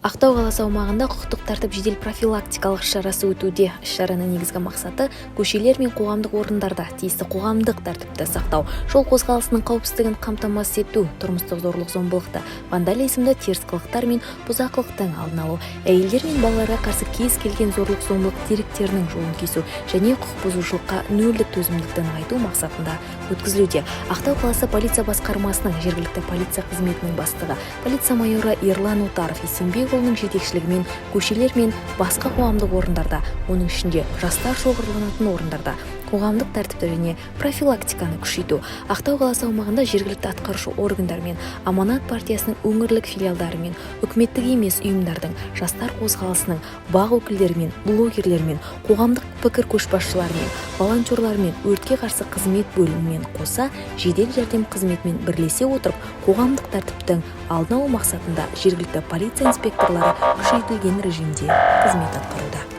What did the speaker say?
Ақтау қаласы аумағында «Құқықтық тәртіп» жедел профилактикалық іс-шарасы өтуде. Іс-шараның негізгі мақсаты – көшелер мен қоғамдық орындарда тиісті қоғамдық тәртіпті сақтау, жол қозғалысының қауіпсіздігін қамтамасыз ету, тұрмыстық зорлық-зомбылықты, вандализмді, теріс қылықтар мен бұзақылықтың алдын алу, әйелдер мен балаларға қарсы кез келген зорлық-зомбылық деректерінің жолын кесу және құқық бұзушылыққа нөлдік төзімділікті нығайту мақсатында өткізілуде. Ақтау қаласы полиция басқармасының жергілікті полиция қызметінің бастығы, полиция майоры Ерлан Отаров Есенбекұлының жетекшілігімен көшелер мен басқа қоғамдық орындарда, оның ішінде жастар шоғырланатын орындарда қоғамдық тәртіпті және профилактиканы күшейту, Ақтау қаласы аумағында жергілікті атқарушы органдармен, «Аманат» партиясының өңірлік филиалдарымен, үкіметтік емес ұйымдардың, жастар қозғалысының, БАҚ өкілдерімен, блогерлермен, қоғамдық пікір көшбасшыларымен, волонтерлармен, өртке қарсы қызмет бөлімімен қоса жедел жәрдем қызметімен бірлесе отырып, қоғамдық тәртіптің алдын алу мақсатында жергілікті полиция инспекторлары күшейтілген режимде қызмет атқаруда.